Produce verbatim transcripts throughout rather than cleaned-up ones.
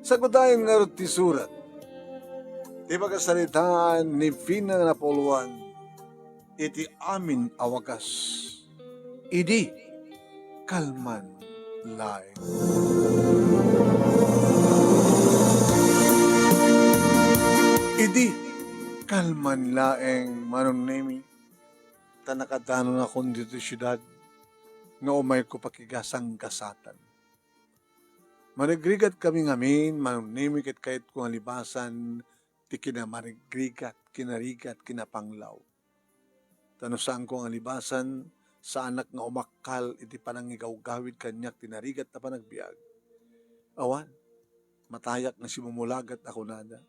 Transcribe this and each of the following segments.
Sagutayen ngarud ti surat. Ti pakasaritaan ni Vina nga napauloan iti amin a wagas. Idi kalman laeng. Idi kalman laeng, Manong Nemi, ta nakadanonakon ditoy siudad nga umayko pakigasanggasatan. Marigrigat kami ngamin, Manong Nemi, ket kayatko nga libasan ti kinamarigrigat, kinarigat, kinapanglaw. Ta no saanko nga libasan, saanak nga umakkal iti panangigawgawid kaniak ti narigat a panagbiag. Awan, matayak nga simumulagat a kunada.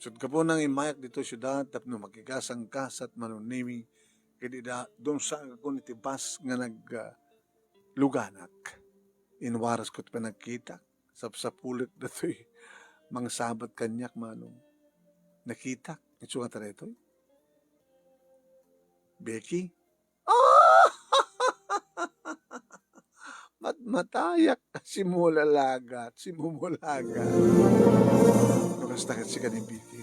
Ket gapuna nga immayak ditoy siudad tapno makigasanggasat, Manong Nemi, ket idumsakon iti bus nga nag, ah, luganak. Inwarasko ti panagkitak, sapsapulek datoy mangsabat kaniak, Manong. Nakitak, isu nga daytoy. Becky? Mat-, matayak, simulalagat, simumulagat. No kasta ket sika ni Becky.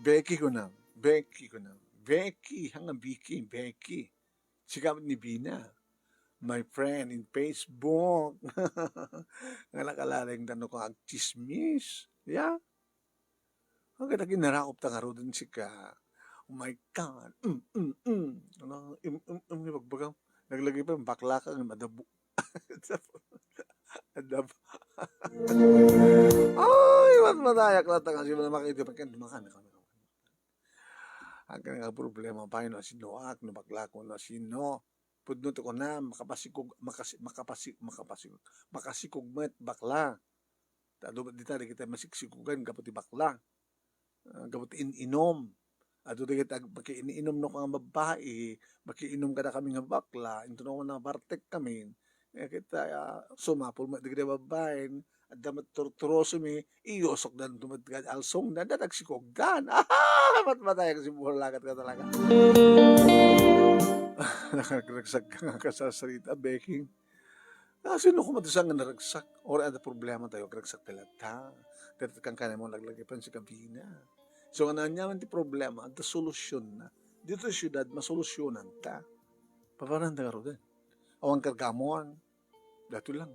Becky kunam, Becky kunam. Becky, hanga Becky, Becky. Sika ni Vina. My friend in Facebook. Nga nakalareng ta no ka agchismis. Ya. Ang kita ginarakop ta ngaruden sika. Oh my God. Mm, mm, mm. Ano, im, im, im, ni bagbagam. Naglagay pa yung bakla ka, yung madabo. Adab. Ay, mat-, matayak na ta kasi wala makita pa kan, makan, makan, makan. Ang kanang problema pa yun, sino ak, no bakla ko, no sino. Pudno to ko na, makapasikog, makasi-, makapasi-, makapasikog, makasikog met, bakla. Ta adu, dita, dagiti masiksikogan, gapu ti bakla. Ah, gapu ti in-inom. Adu, dagiti ag-, makiin-inom no nga babai, makiinom kada kami nga bakla, into no nga bartek kami. Eh, kita, ah, sumapul met dagiti babaen, adda met turturoso mi, iyusok dan tumad kad alsong dan, dan agsikog dan. Ah, mat-, matay ang simulagat ka talaga. Nakaragsak ka nga kasasarita, Beking. Ah, sino ko matusan nga naragsak? Or ada problema tayo, agragsak ti latta. Dati kang kanay mo, naglagay pa si kabina. So, nga nanyaman ti problema, adda solusyon na. Dito sa syudad, masolusyonan ta. Paparan ta karoon. Awan kargamon. Dato lang.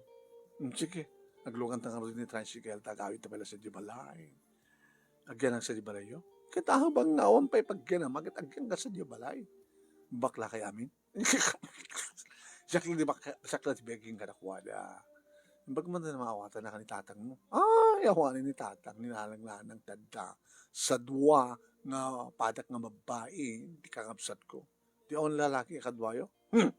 Hmm, sige. Aglugan ta karoon ni tricycle, tagawid ta pala sa di balay. Agyanak sa di balay yo. Kita habang nga awan pa'y pagyan, magit agyan ka sa di balay. Bakla kay amin. Siak la di bak-, siak la ti begging kadakuada. Imbag man na maawatan na ka ni tatang mo. Ay, awanen ni tatang, ni nanang-nanang tadda. Sa dua nga padak nga babbai, ti kakabsat ko. Di awan lalaki a kaduayo? Hmm.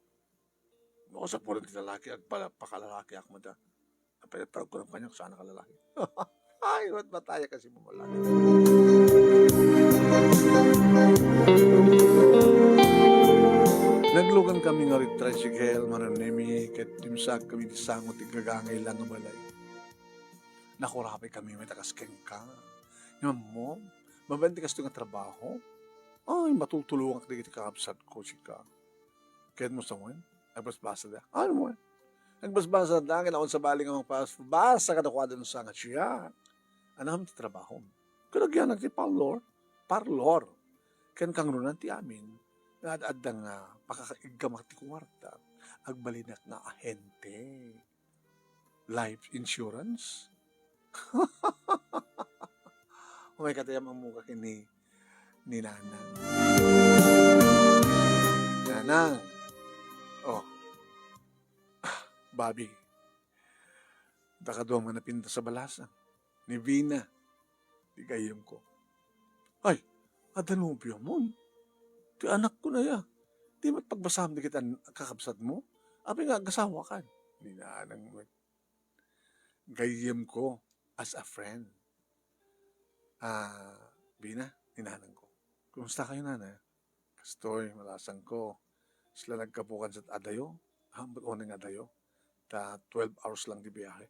No, sa puro ti lalaki, agpala-, pakalalaki ak mada. Apay, parang ko lang kanya, saan ka lalaki? Ay, mat-, mataya kasi mo wala. Naglugan kami nga rit tricycle, Manong Nemi, ket dimsak kami ti sango ti gagangay lang nga balay. Nakurapay kami, may takas kenka. Nga mo, mabaen ti kasto nga trabaho? Ay, matultulongak dagiti kakabsat ko, sika. Ket mo sawen? Nagbasbasa da. Ano mo? Nagbasbasa da, kinaon sa bali nga mangpas-, basa kadakuada no saan nga siak. Anam ti trabahom? Kadagianak ti parlor. Parlor. Ken kangrunan ti amin. Nga ad-adda nga pakakaiggamak ti kuwarta. Agbalinak nga ahente. Life insurance? Umay katayam ammuka ken ni, ni Nanang. Nanang! Oh. Ah, Bobby. Dakaduam nga napintas a balasang. Ni Vina. Ti gayyemko. Ay, adda nobiom? Ti anakko na ya. Di met pagbasam dagiti an-, kakabsat mo? Apay nga agasawa kan? Ni Nanang met. Gayyemko as a friend. Ah, Vina, ni Nanang ko. Kumusta kayo, Nana? Kastoy, malasang ko. Sila nagkapukan sa adayo. Ah, ba't unay nga adayo? Ta twelve hours lang di biyahe.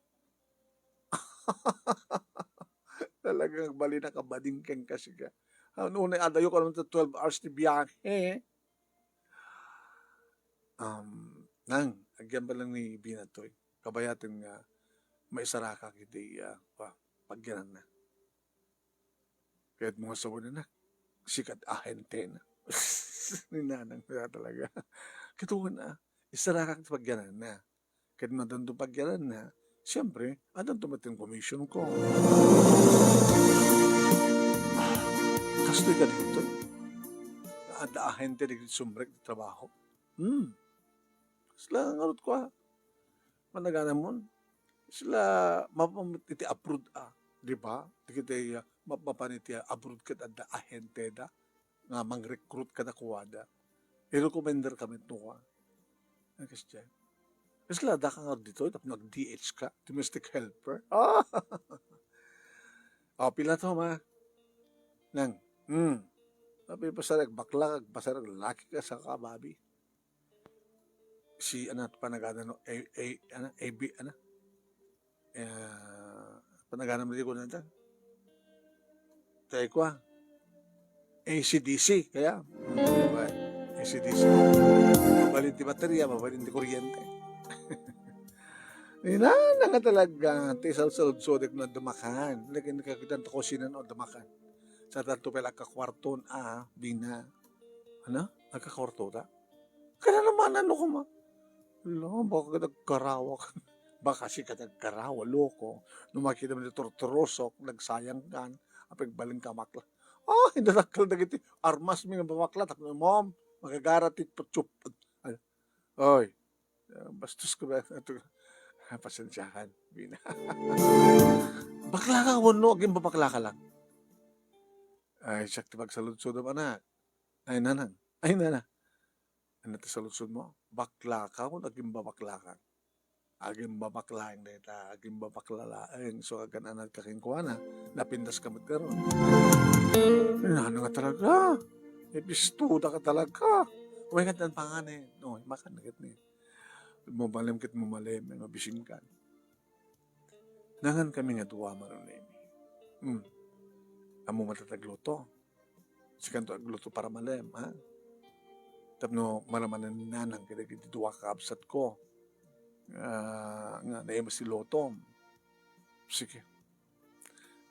Talagang bali nakabading ken kasi ka. Ah, unay adayo ka naman ta twelve hours di biyahe. Um, nang, agyan pa lang ni Bina toy. Kabayaten nga, maisarakak iti, ah, pa-, pagyananna. Ket mo nga sawen, anak, sika ti ahentena. Ni nanang na talaga. Ket wen, ah, isarakak ti pagyananna. Ket no addanto pagyananna, siempre, addanto met ti commission ko. Ah, kastoy kadi ditoy. Adda ahente dagiti sumrek ti trabaho. Hmm. Kasla ngarud kua. Managanamon. Sila mapamit iti abroad, ah, di ba? Dagiti, ah, mapapan iti abroad ket adda ahenteda nga mang-recruit kadakuada. I-recommender kami no kua. Ang Christian. Kasla, adda ka nga ditoy, tapno nag-D H ka, domestic helper. Ah! Oh, pila to, ma? Nang, hmm. Sabi, pasarag bakla, pasarag laki ka sa kababi. Si, ano, panagana, no? A, A, ano, A B, ano? Eh, panagana mo di ko na ito. Tayo ko, ah. A C D C, kaya? Hmm, diba? A C D C. Mabalin ti baterya, mabalin ti kuryente. Ina, na nga talaga, ti salsaludsodek no damakan. Lagi nakakitan to kusina no damakan. Sa tanto pala ka kwarton, ah, bina. Ano? Agkakwarto ta? Kaya naman, ano ka ma-, Hala, baka nagkarawak. Baka sika nagkarawa, loko. No makita mo ni turturusok, nagsayang kan, apigbalin ka makla. Ah, hindi dakkel dagiti armas mi nga bamakla, tapno, Mom, magagara ti putsup. Ay, oy, ah, bastos ka ba? Ito, ah, pasensyahan, Bina. Bakla ka, wano, aging babakla ka lang. Ay, siak ti pagsaludsodom, anak. Ay, nanang. Ay, nana. Ano ti saludsod mo? Bakla ka, wano aging babakla ka? Aging babakla dayta, aging babakla laeng, so, agan-anad ka kenkuana, napintas ka met garud. Ano nga talaga? Ipistoda ka talaga. Uy, nga tan pangani. No, makan na ket ni. Mumalem ket mumalem, nga bisin kan. Nangan kami nga dua, Ma'am Nemi. Hmm. Ammo met agluto. Sikanto agluto para malem, ha? Tapno maramanan ni nanang kadagiti dua ka kabsat ko, ah, nga naimas ti lutom. Sige.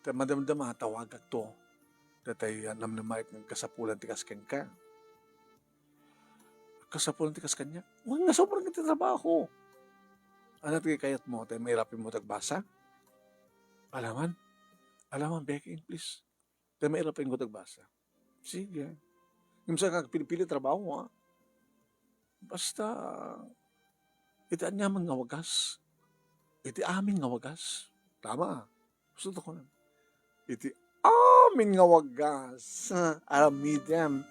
Ta madamdama, tawagak to. Datay, ah, namnamaek nga agkasapulan ti kas kenka. Agkasapulan ti kas kaniak. Wen nga sobra nga ti trabaho. Ano ti kayat mo? Tay mairapen mo tagbasa? Alaman? Alaman, begging, please. Tay mairapen ko tagbasa. Sige. Ngem sa nga agpilipili trabaho, ha? Basta, iti aniaman nga wagas, iti amin nga wagas, tama. Gusto ko na. Iti amin nga wagas, aramidem.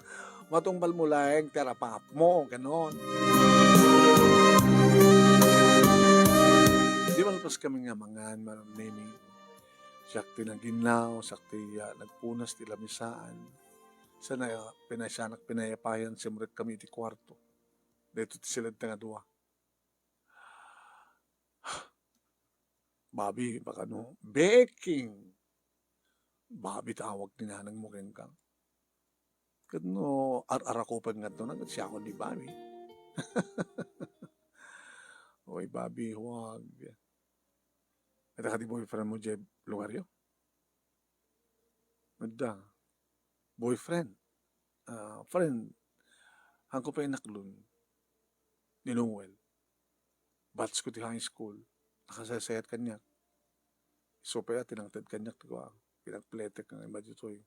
Matungpal mo laeng ti arap-arap mo, ganon. Di malpas kami nga mangan, Ma'am Nemi. Siak ti naginnaw, siak ti, ah, nagpunas ti lamisaan. Sana, ah, pinasianak pinayapayan, simrek kami iti kuarto. Daytoy ti siled ta nga dua. Bobby, baka no, begging. Bobby, tawag ni nanang mo kenka. Ket no ar-arakupen ngarud, ket siakon ni Bobby. Oy, Bobby, huwag. Ita ka di boyfriend mo, Jeb Lugario? Adda. Boyfriend. Ah, friend. Hanko pay inaklon ni Noel. Batch ko ti high school. Nakasaysayat kaniak. Isu pay a, tinangted kaniak ti kua, pinagpletek nga immediately.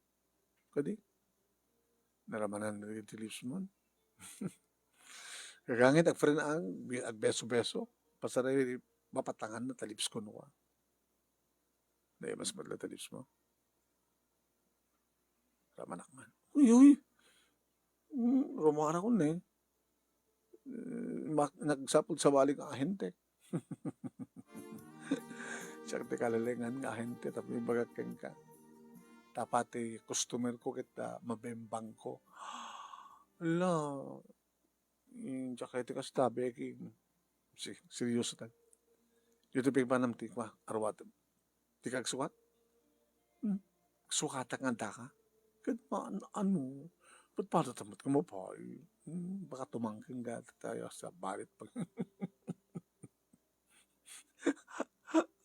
Kadi? Naramanan na ti lips mo. Kagangit, ag-friend ang, bi-, agbeso-beso. Pasarili, mapatangan na ta lips ko, no, ah. Naimas met la ta lips mo. Ramanak man. Uy, uy. Mm, rumara ko ni. Eh, mak-, nagsapul sa balik ang ahente. Siak ti kalalengan nga ahente, tapno ibagak kenka. Ta pati customer ko ket, ah, mabembang ko. Hala, eh, diak kayat ti kasta, begging. Si-, seryoso tayo. Dito pigmanam ti kua, aruatem. Ti kagsukat? Hmm. Sukatak nga daka? Ket ma-, ano, ba't para tamat ka mapay? Hmm, baka tumangking ka tayo sa barit pag-,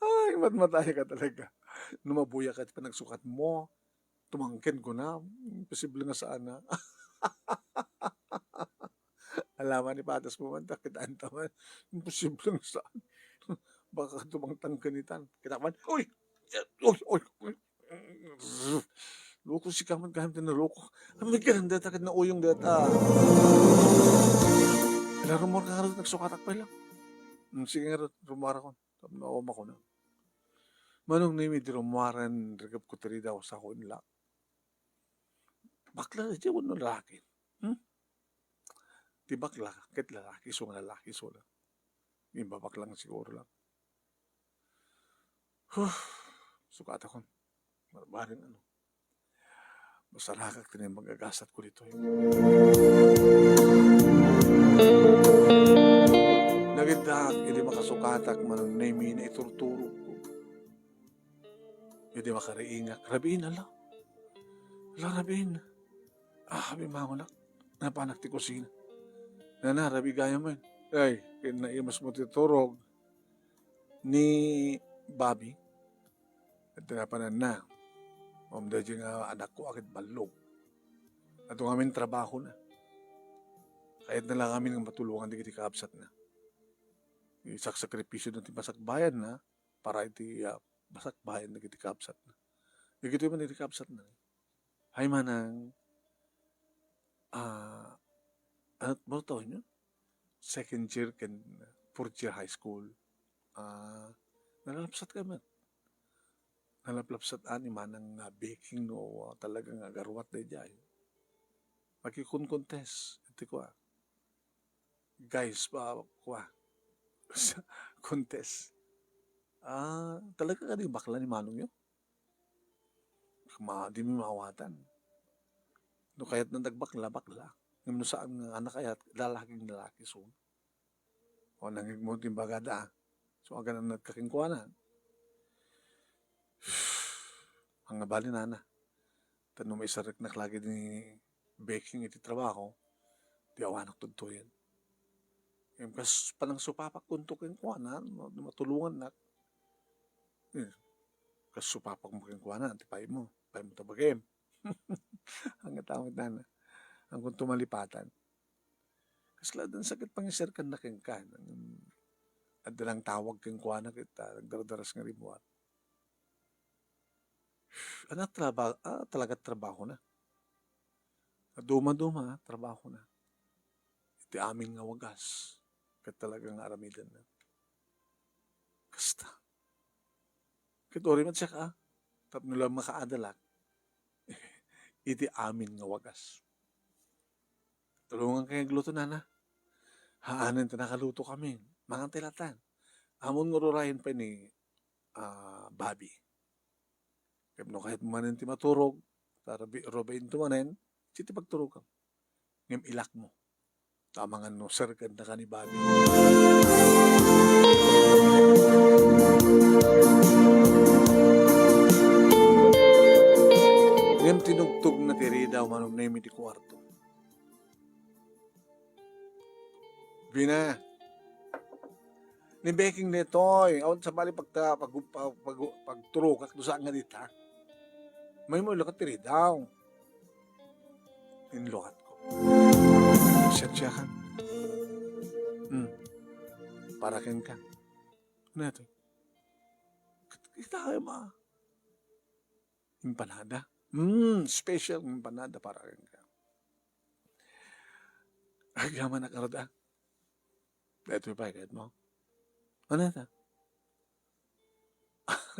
Ay, matmatay ka talaga. No mabuya ka ti panagsukatmo, tumangken ko na. Imposible nga saan, a. Alaman ni patas mo man, ta kitaan ta man. Imposible nga saan. Baka tumangtang kanitan. Kita man, uy! Uy, uy, uy. Loko, sika man gayam ti naloko. Amin ka nang data, ket nauyong data. Ala, rummuar ka ngarud, nagsukatak pay lang. Hmm, sige ngarud, rummuar ako. Tapno awan ako na. Manong Nemi, di rummuaren, regep ko ti ridaw, sako inlak. Bakla daydiay wenno lalaki? Hmm? Ti bakla, ket lalaki, isu nga lalaki, isu lang. Imbabak lang siguro lang. Huh, sukatakon. Barbaring ano. Masarakak ti naimbag-agasat ko ditoy. Nagiddak, idi makasukatak, Manong Nemi, naiturturog ko. Idi makariingak, rabiin, ala. Ala, rabiin. Ah, bimangonak. Napanak ti kusina. Nana, rabi gayam man. Ay, ket naimas mo ti turog ni Bobby. Ket napananna. Umda di nga anak ko, a ket ballog. Adu ngamin trabaho na. Kayat na lang amin nga matulongan dagiti kabsat na. Isaksakripisyo na ti masakbayan na para iti, ah, masakbayan dagiti kabsat na. Dagitoy man iti kabsat na. Hay manang, ah, ano, ano tawag niyo? Second year ken fourth year high school. Ah, nalapsat kami. Nalaplapsat ani manang nga baking no, ah, talaga nga agaruat daydiay. Makikun-contest, iti kua. Guys, pa, kua. Contest. Ah, talaga kadi bakla ni manong yo? Ma, di mi maawatan. No kayat na dagbakla, bakla. Ngem no saan nga anak kayat, lalaki, lalaki, so. O, nangigmo ti bagada, a. So, agananat ka kenkuana. Ang nabali nana. Ta no maisarreknak lagi ni baking iti trabaho, di awanak tudtuyen. Ngem kas panangsupapak kunto kenkuana, no, no matulongannak, eh, kas supapak mo kenkuana, ti pay mo, pay mo ta bagim. Ang natamet nana. Ang kunto malipatan. Kasla dan sakit pangisarrekna kenka. Adda lang tawag kenkuana ket, ah, nagdardaras nga rimmuar. Ana, traba-, ah, talaga trabaho na. Duma-duma, ah, trabaho na. Iti amin nga wagas, ket talaga nga aramiden na. Kasta. Ket uray met siak, ah, tapno lang makaadalak iti amin nga wagas. Tulongan kay agluto, nana. Haanen ta nakaluto kami. Mangan ti latan. Ammon nga ururayen pay ni, ah, Bobby. Ket no kayat manen ti maturog, ta rabi-, rubainto manen, ti pagturogam. Ngem ilakmo. Ta amangan no serrekennaka ni Bobby. Ngem tinugtogna ti ridaw, Manong Nemi, ti kuarto. Bina. Ni baking daytoy, awan sabali pagta-, pag-, pag-, pag-, pagturogak no saan nga dita. Maymo, ilakad ti ridaw. Inlukat ko. Siya, siya ka. Hmm. Para kenka. Ano ito? Kita kayo, ma. Empanada. Hmm, special nga empanada para kenka. Agyamanak ngarud, a. Daytoy pay kayatmo. Ano ita?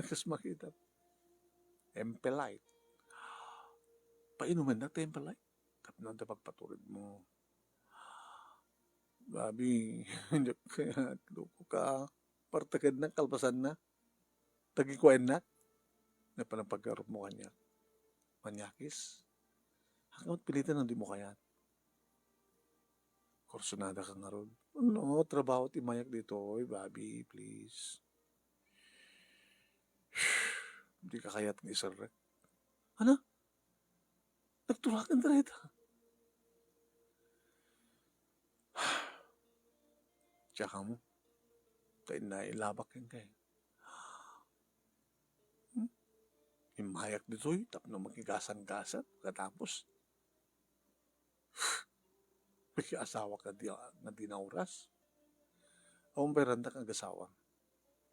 Kas makita. Empe Light. Painumennak ti Empe Light. Tapno adda pagpaturedmo. Bobby, diak kayat, loko ka. Partekednak, kalpasanna. Tagikuaennak. Napan ang pagkarupmo kaniak. Manyakis. Hakamot pilitan ang di mo kayat. Kursunada ka ngarud. Ano, trabaho ti mayak ditoy, Bobby, please. Di ka kayat nga iserrek. Ano? Nagturaken ta dayta. Tsaka mo. Ta inna ilabak kenka, e. Immayak ditoy tapno makigasanggasat, katapos, makiasawak nga di, nga di nauras. Awan pay randak nga agasawa.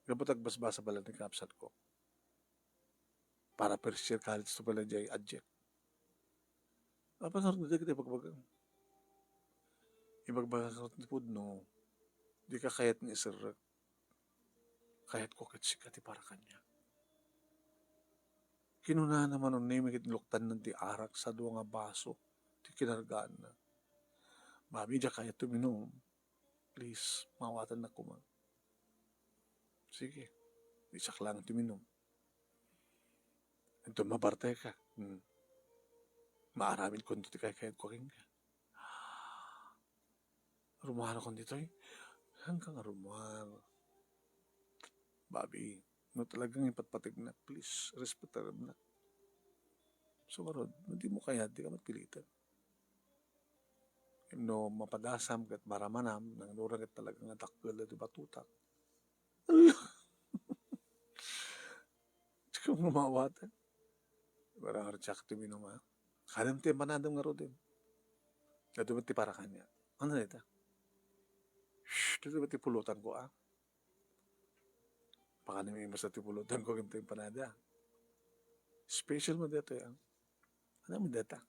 Gapu ta agbasbasa pay la ni kabsatko. Para first year college to pay la diay a diak. Apay ngarud dagiti ibagbagam? Ibagbagak ngarud ti pudno, dika kayat nga iserrek. Kayatko ket sika ti para kaniak. Kinunana, Manong Nemi, ket inluktanna ti arak, sadua nga baso ti kinargaanna. Mami, diak kayat uminum. Please, maawatannak koma. Sige, diak laeng ti uminum. Inton mabartekak, hmm, maaramidko ti kaykayatko kenka. Rummuarakon ditoy? Haanka nga rummuar. Bobby, no talagang ipatpategnak, please, respetaramnak. So, ngarud, no dimo kayat, dika met piliten. No mapadasam ket maramanam, nangnurang ket talaga nga dakkel ti batutak. Ala! Dika nga maawatan. Wala nga diak ti uminum, a. Kanem ti empanadam ngaruden. Adu met ti para kaniak. Ania dayta? Shh, adu met ti pulutanko, a. Pakanem met ti pulutanko ken ti empanada. Special met daytoy, a. Ania met dayta?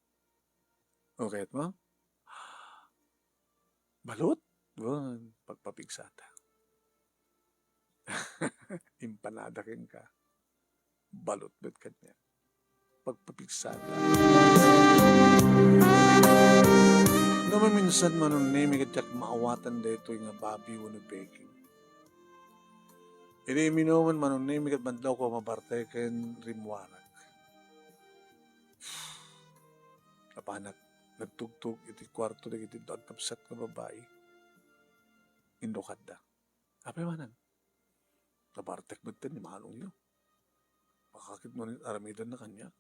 O, kayatmo? Balut? Wen, pagpapigsata. Empanada kenka. Balut met kaniak. Pagpapigsata. No maminsan, Manong Nemi, ket diak maawatan daytoy nga Bobby wenno Becky. Idi iminumen, Manong Nemi, ket madlawko a mabartek ken rimmuarak. Napanak nagtugtog iti kuarto dagiti agkabsat nga babai. Inlukatda. Apay, Manang? Nabartek metten ni manongyo. Baka ket no aramidenna kaniak.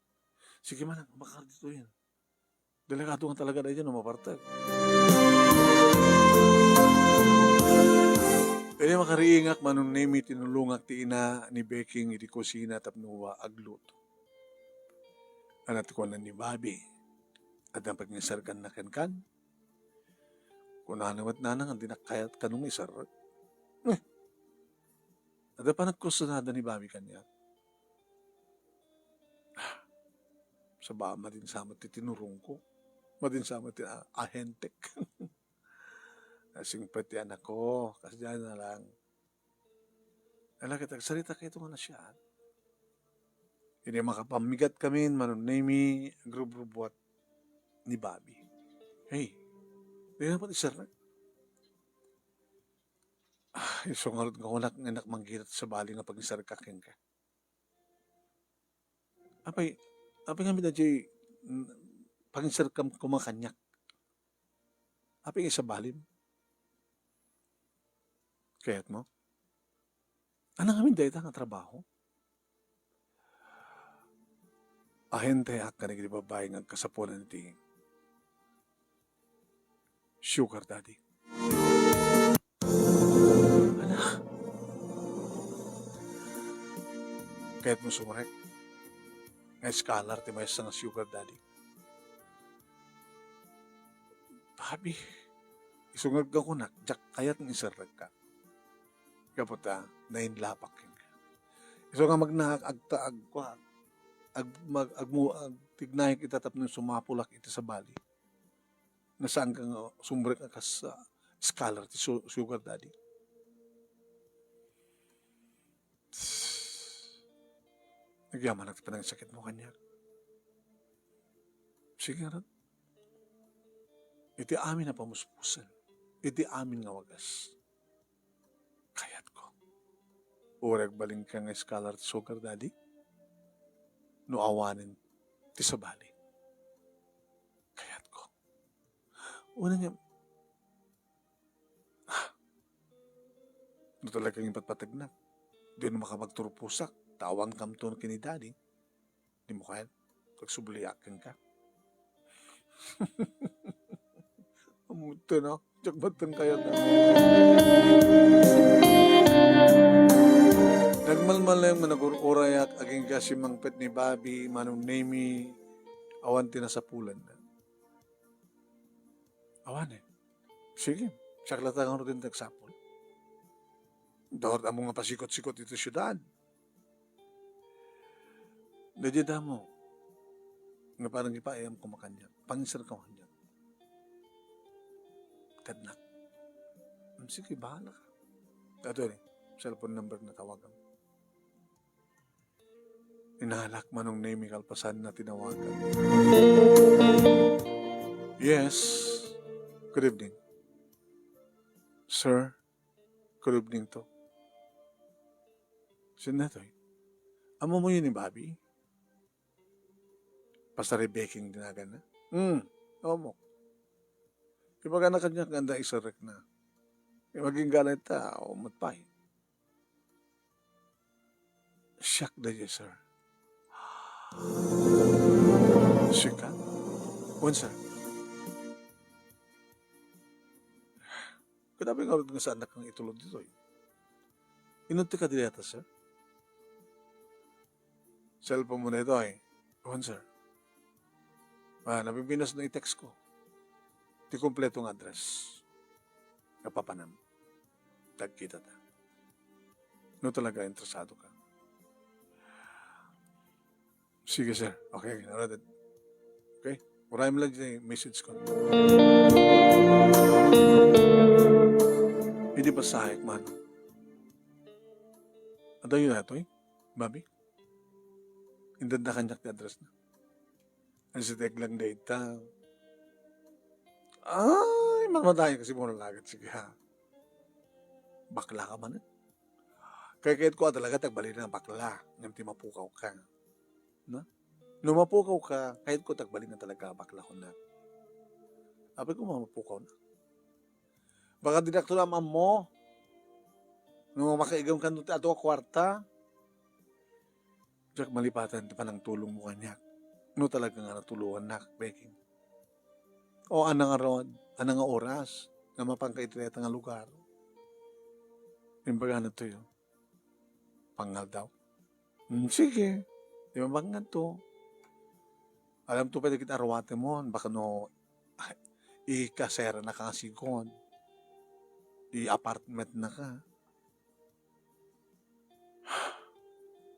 Sige, Manang, umakar ditoyen. Delikado nga talaga dayta no mabartek. Idi makariingak, Manong Nemi, tinulongak ti ina ni Beking iti kusina tapno agluto. Ania ti kuna ni Bobby? Adda pangiserkanna kenkan? Kunana met, Nanang, a dinak kayat kano nga iserrek. Eh, adda panagkuestionada ni Bobby kaniak. Ah, saba, madin sa met ti tinurongko. Madin sa met ti a-, ahentek. Singpet ti anakko, kasdiay na lang. Ala ket agsarita kayto nga nasayaat. Idi makapammigatkamin, Manong Nemi, agrubrubbuat ni Bobby. Hey, dina met iserrek. Ah, isu ngarud nga kunak nga innak manggida ti sabali nga pangiserrek kenka. Apay, apay ngamin daydiay, mm, pangiserrekam koma kaniak? Apay nga isabalim? Kayatmo? Ania ngamin dayta nga trabaho? Ahenteak kadagiti babai nga agkasapulan iti sugar daddy. Ala. Kayatmo sumrek nga scholar ti maysa nga sugar daddy? Bobby, isu nga kunak, diak kayat nga iserrekka. Gapu ta, nainlapak kenka. Isu nga magnaak agta-, agkuak, ag-, mag-, agmu-, agtignayek ita tapno sumapulak iti sabali. Nga saanka nga sumrek a kas, ah, scholar ti su-, sugar daddy. Agyamanak ti panangsakitmo kaniak. Sige ngarud. Iti amin a pamuspusen, iti amin nga wagas, kayatko. Uray agbalinka nga scholar ti sugar daddy, no awanen ti sabali, kayatko. Unay nga, ah, no talaga nga ipatpategnak, dino makapagturposak, ta awan kamto ken ni daddy. Dimo kayat? Agsubliak kenka. Amuto, no? Diak batten kayat, ah. Nagmalmalem nga nagur-urayak agingga simmangpet ni Bobby, Manong Nemy, awan ti nasapulanna. Awan eh. Sige, siak latta ngarud ti nagsapul. Dayta ammo nga pasikot-sikot iti siudad. Daydiay damo nga panangipaayam koma kaniak, pangiserrek koma kaniak. Tednak. "Hmm, sige, bahala ka." Ato ni, cellphone number na tawagam. Inalak Manong Nemy kalpasan na tinawagan. "Yes. Good evening." "Sir, good evening to." "Sino daytoy? Ammoyo ni Bobby?" "Pastor Beking ti naganna?" "Hmm, ammok. Ibagana kaniak nga adda iserrekna. Agingga latta, awan met pay." "Siak daydiay, sir." "Sika? Wen, sir." "Kadapay ngarud nga saannak nga itulod ditoy. Inuntek ka dayta, sir?" "Cellphone mo daytoy?" "Wen, sir." "Ah, napipintas no i-text ko ti kompleto nga address nga papanam. Tagkita ta. No talaga interesado ka." "Sige, sir. Okay, noted." Okay? Urayem lang ti message ko. Idi pasaek man. Adayo daytoy, Bobby? Inted na kaniak ti address na. Ang sitek lang dayta. Ay, mamadayo kasi mo lang agad. Sige ha. Bakla ka man eh. Kay kayatko a talaga ti agbalin nga bakla, ngem ti mapukaw ka. Na? No mapukaw ka, kayatko ti agbalin nga talaga bakla, kuna. Apay ko mapukaw na. Baka dinakto na ammo. No makaigem ka ti adu a kuarta. Diak malipatan ti panangtulongmo kaniak. No talaga nga natulongannak, Beking. O, ania ngarud, ania nga oras nga mapanka iti dayta nga lugar? Imbagana toy, pangngaldaw. Hmm, sige. Di mapangngadto. Alamto pay dagiti aruatemon, baka no, ikaseranaka nga sigud. I-apartmentnaka.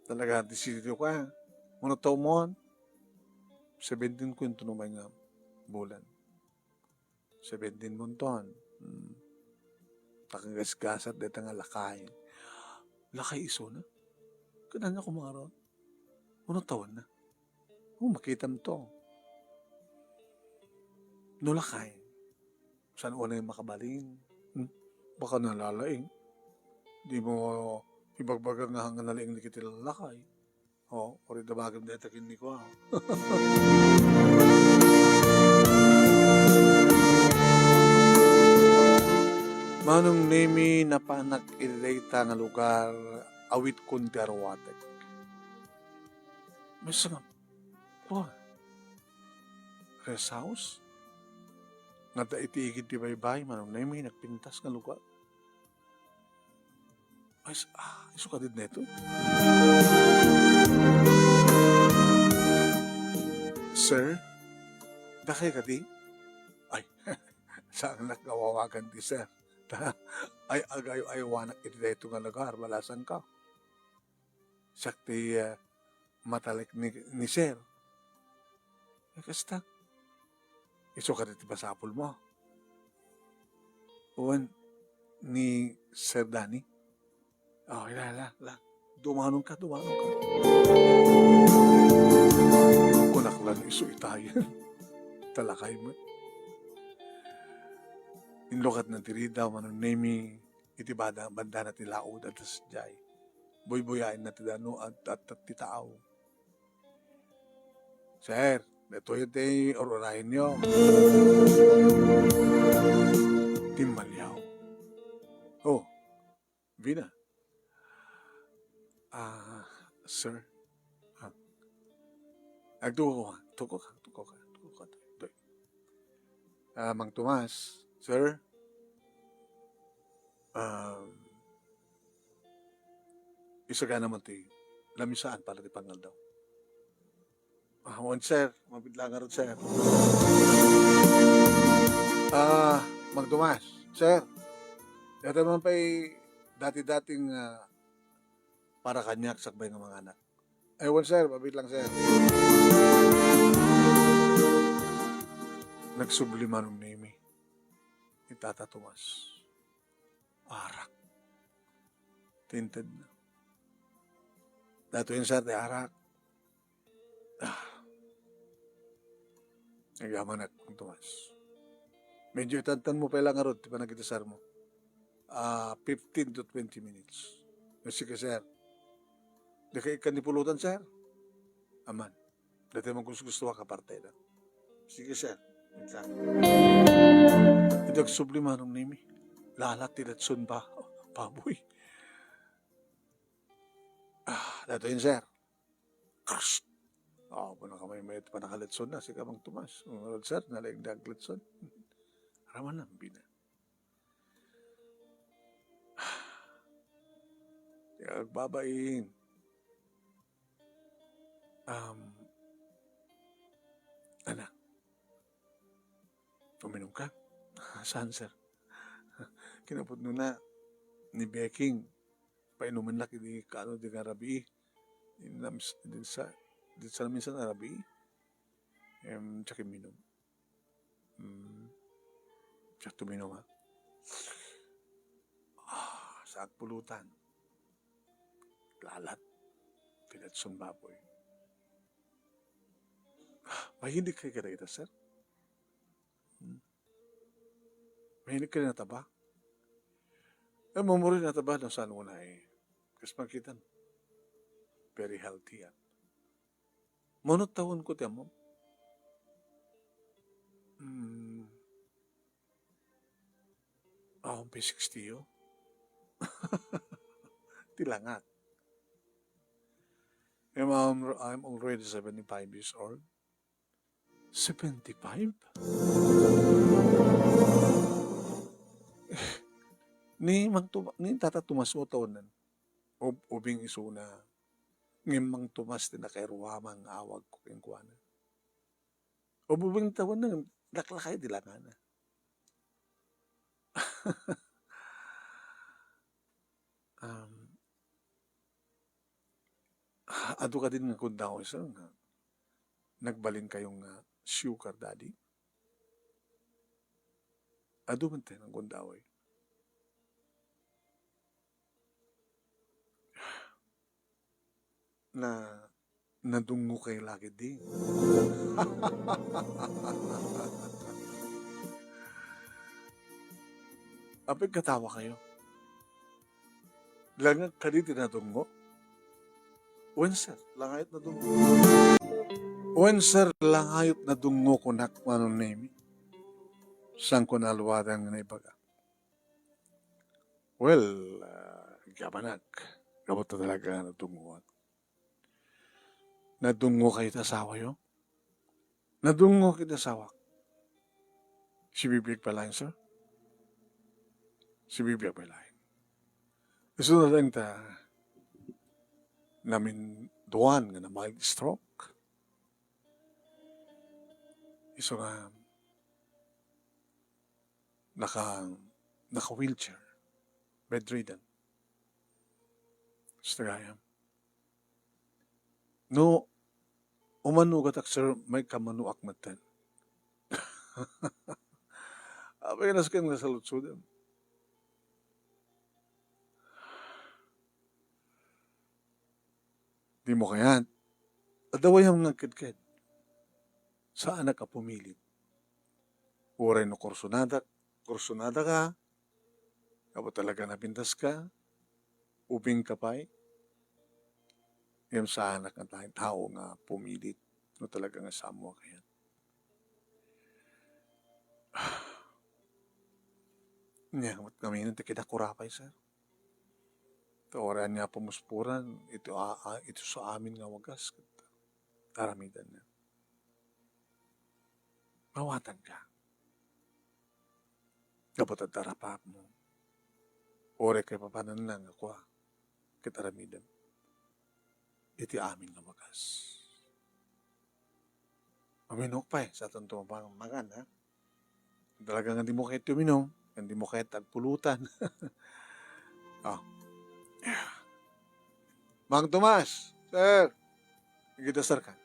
Talaga, ti sitio ka. Uno taw mon? Seventeen ko inton umay nga bulan. Seventeen monton. Hmm. Nakagasgasat dayta nga lakay. Lakay isuna? Ket ania koma ngarud? Uno taw na. O, makitam to. No lakay, saan unay makabalin? Hmm? Baka nalalaing. Di mo ibagbaga nga, nga nalaing ni kiti lakay. O, uri da bagay dayta ken ni kua. Manong Nemy, napanak iti dayta nga lugar, awitkon ti aruatek. Maysa nga, "Kua, rest house? Nga adda iti igid ti baybay, Manong Nemy, nagpintas nga lugar." Ay, s-, ah, isu kadi daytoy? "Sir, dakay kadi?" Ay, saannak nga awagan ti sir. Ay, agayo-ayowanak iti daytoy nga lugar, balasanka. Siak ti, ah, matalek ni, ni Sir. Eh, kasta. Isu kadi ti masapulmo? Wen, ni Sir Danny? O, ila, ila, ila. Dumanonka, dumanonka. Kunak la no isu itayen. Talakay met. Inlukatna ti ridaw, Manong Nemy, iti bada-, bandana ti laud a dasdiay. Buybuyaenna ti dano, at, at, at ti tao. "Sir, daytoy ti ur-urayenyo." Timmaliaw. "O, Vina." "Ah, sir." Ah. Agtuko ka, tuko ka, tuko ka, tuko ka. Doy. "Ah, Mang Tomas, sir." Um, Isagana man ti lamisaan para ti pangaldaw. Ah, wen, sir. Mabit lang ngarud, sir. Ah, Mang Tomas, sir. Dayta man pay dati-dating, ah, para kaniak sakbay nga manganak. Ay, wen, sir. Mabit lang, sir. Nagsubli man ni Mimi ni Tata Tomas. Arak. Ti intedna. Daytoyen, sir, ti arak. Ah. Agyamanak, Mang Tomas. Medyo itantanmo pay lang ngarud ti panagidesarmo. Ah, fifteen to twenty minutes. Sige, sir. Dika ikkan ni pulutan, sir? Aman. Dayta maggusgustoak a partida. Sige, sir. Wait lang. Idi agsubli manong ni Mimi, lalat ti letson ba-, baboy. Ah, daytoyen, sir. Kars! Ah, panakamay-, may panakaletsonna, sika, Mang Tomas. Ngarud, sir, nalaing di agletson. Araman na, bina. Ti agbabain. Um, anak, uminom ka? Saan, sir? Kinapudnona ni Beking, painumennak idi kaano di nga rabii. Inams-, din sa, din sa minsan a rabii. Em, diak uminom. Mm. Diak uminom, ha? Ah, saak pulutan. Lalat. Ti letson baboy. Mahilig kayo kadagita, sir? Hmm? Mahilig kayo nataba? Eh, mamuri nataba no saan mo na eh. Kas makita, very healthy yan. Mano tawenko ti ammom? Hmm. Awan pay sixty yo. Ti langak. I'm, um, I'm already seventy-five years old. Seventy-five? Ni Mang Toma-, ni Tata Tomas mo taonan. Ub-, ubing isuna. Ngem Mang Tomas ti nakairuamang nga awagko kenkuana. Ub-, ubing taonan, laklakay ti langana. Um, adu kadin nga gundaway, sir, nga nagbalin kayo nga sugar daddy? Adu man tayo nga gundaway. Na, nadungngo kayo lagi di. Apay katawa kayo? Langak kadi ti nadungngo? Wen, sir, langayot nadungngo. Wen, sir, langayot nadungngo, kunak, manong Nemi. Saan ko naaluadan nga naibaga? Well, ah, agyamanak. Gapu ta talaga nga nadungngoak. Nadungngo kayo ti asawayo? Nadungngo kayo ti asawak. Sibibiag pay laeng, sir? Sibibiag pay laeng. Isu na laeng ta naminduan nga na-mild stroke. Isu nga naka, naka-wheelchair, bedridden. Sir, gayam. No, umano gatak, sir, may kamanuak metten. Apay, nasken nga saludsodem. Dimo kayat. Adda gayam nga agkedked. Saanak a pumilit. Uray no kursunada, kursunada ka, gapu talaga napintas ka, ubing ka pay, ngem saanak nga ta-, tao nga pumilit no talaga nga saanmo a kayat. Nia, met ngamin ti kinakura pay, sir. Ta uray ania a pamusporan, iti a-, a-, iti sa amin nga wagas, ket aramidenna. Mawatanka. Gapu ta darapatmo. Uray kaipapananna nga kua, ket aramidem iti amin nga bagas. Uminok pay, saan ti mapan-, makan, ha? Talaga nga dimo kayat uminom, nga dimo kayat agpulutan. Oh. Mang Tomas, sir. Igidasarka.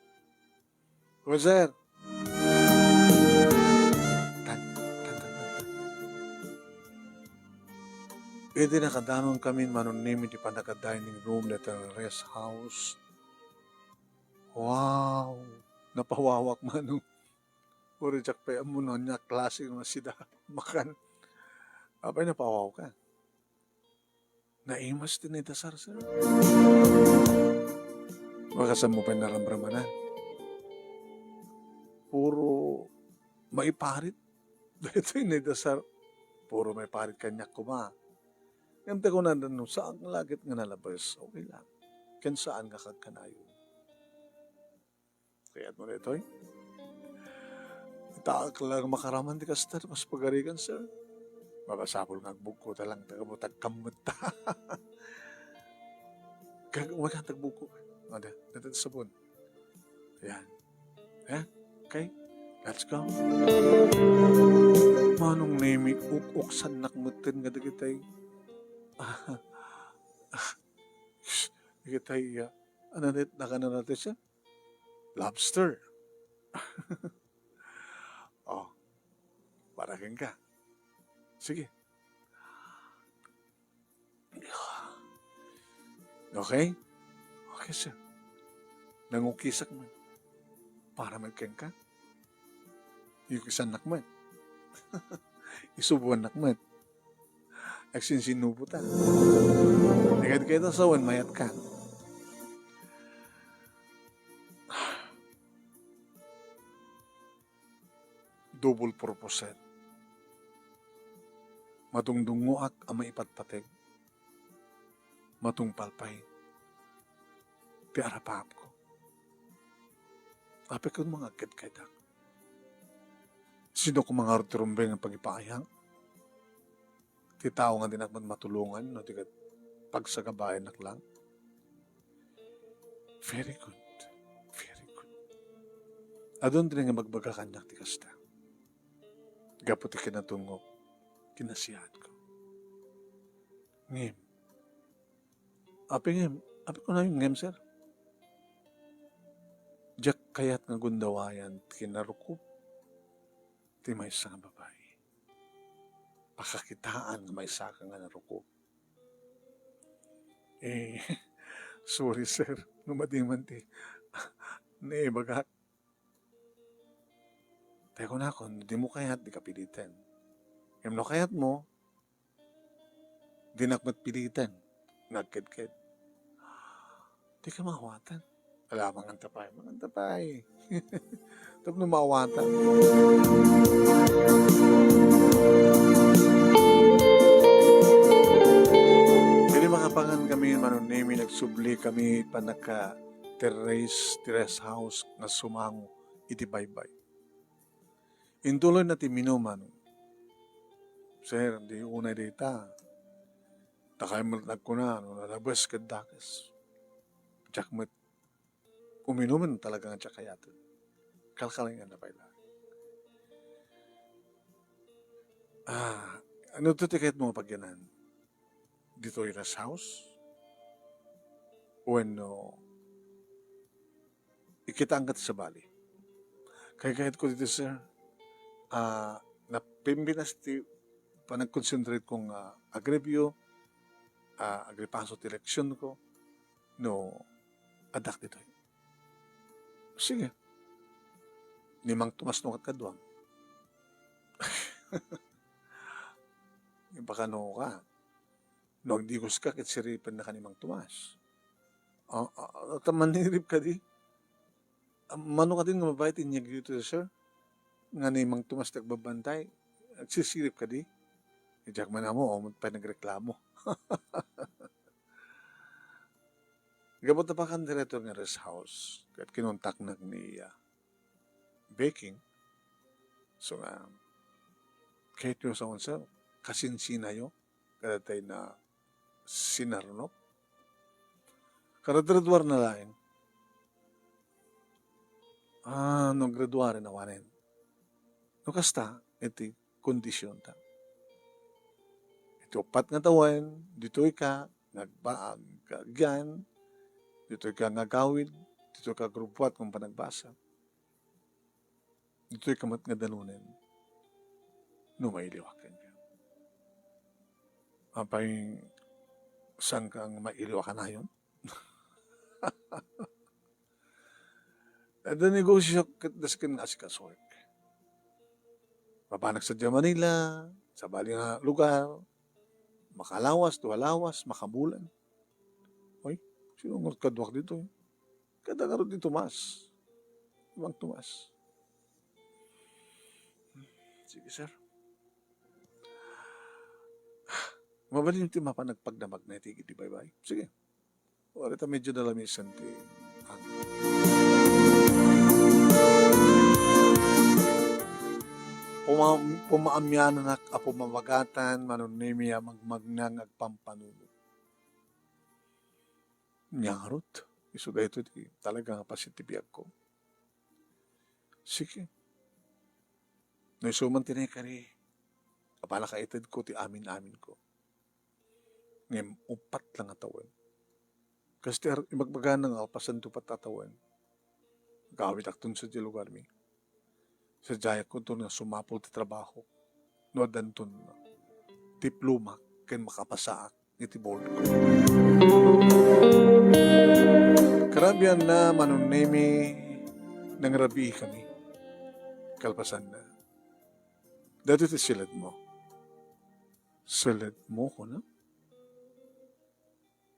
Well, sir. Tan, tan, tan, tan, tan. Idi nakadanon kami manunnim iti pannaka-dining room dayta nga rest house. Wow! Napawawak, Manong. Uray diak pay ammo no ania a klase nga sida makan. Apay, napawawak ka? Naimas ti naidasar, sir. Makasammo pay naramramanan. Puro maiparit. Daytoy naidasar. Puro maiparit kaniak koma. Ngem ta kunada, no saan la ket nga nalabes, okay lang. Ken saan nga kagkanayon. Kayatmo daytoy? Itaak lang makaraman ti kasta, mas pagarigan, sir. Mabasapul nga agbugko ta lang, taga butag kammetta. Kag-, umaga, tagbugko. Ada, dati sabon. Ayan. Ayan. Okay? Let's go. Manong Nemi, uk-uksannak metten nga dagitay. Dagitay, ya. Ano net, nakano natin siya? Lobster. Oh, para kenka. Sige. Okay? Okay, sir. Nangukisak man. Para man kenka. Yukisannak man. Isubuannak man. Agsinsinubotan. Agad kayo ta sawen mayat ka. Double purpose. Madungdungngoak a maipatpateg. Matungpal pay ti arapaapko. Apay, kun mangagkit kayta. Sino ko mangarod ti rumbeng nga pagipaayak? Ti tao nga dinak met matulongan, no, ti ket pagsagabayanak lang. Very good. Very good. Adun diri nga magbaga kaniak ti kasta. Gapu ti kinatungok, kinasiatko. Ngem, apay ngem, apay kunayon ngem, sir? Diak kayat nga gundawayan ti kinarukob ti maysa nga babai. Pakakitaan nga maysaka nga narukob. Eh, sorry, sir, no madi man ti naibagak. Tay kunakon, no dimo kayat, dika piliten. Ngem no kayatmo, dinak met piliten nga agkedked. Dika maawatan. Ala, manganta pay, manganta pay. Tapno maawatan. Idi makapangan kami, Manong Nemi, nagsubli kami pannaka-terrace, terrace house nga sumango iti baybay. Intuloyna ti minuman. Sir, di unay dayta. Dakay met nagkuna, no, nalabes ket dakes. Diak met uminumen talaga nga diak kayaten. Kalkalingan na pay laeng. Ah, ano to ti kayatmo nga pagyanan? Ditoy rest house? Wenno, ikitaanka ti sabali. Kaykayatko ditoy, sir. Ah, napimbinas ti panag-concentrate kong, ah, agreview, ah, agripaso ti leksionko, no, addak ditoy. Sige. Ni Mang Tomas no ket kaduam. Ipakano ka. No agdigoska ket siripennaka ni Mang Tomas. Ah, ah, ta manirip kadi. Ah, mano kadin nga mabait inyag dito, sir? Nga ni Mang Tomas ti agbabantay, agsisirip kadi? Diak man ammo, o, pay nagreklamo. Gapu ta pakan diretso nga rest house, ket kinontaknak ni, ah, Beking. So nga, kayayo sa unsa, kasinsinayo, kadatay na sinarnok. Kada graduar na laeng. Ah, no graduar na awanen. No kasta, iti kondisionta. Iti uppat nga tawen, ditoy ka, nagbaag ka agyan, ditoy ka nga agawid, ditoy ka grubuat kung panagbasa. Ditoy ka met nga danunen, no mailiwak kenka. Apay, saan ka nga mailiwak kanayon? Adda negosyo ket dasken nga asikasuek. Mapanak sadiay Manila, sabali nga lugar, makalawas, dualawas, makabulan. Oy, sino nga kaduak dito? Kada ngarud ni Tomas. Mang Tomas. Sige, sir. Mabalin ti mapan nagpagdamag na iti, iti baybay. Sige. Wala ta medyo nalamisan ti, ah. Puma-, pumaamiananak a pumamagatan, Manong Nemi a magmagnang agpampanunot. Ngarud, isu daytoy ti talaga nga pasit ti biagko. Sige. No isu man ti naikari, apala kaitedko ti amin-aminko. Ngem uppat lang a tawen. Kas ti ar-, ibagbagana nga kalpasan ti uppat a tawen, agawidakton sadiay lugarmi. Sadiayakon ton nga sumapul ti trabaho no addanton diploma ken makapasaak iti board ko. Karabian na, Manong Nemi, nangrabii kami. Kalpasan na. Daytoy ti siledmo. Siledmo, kuna?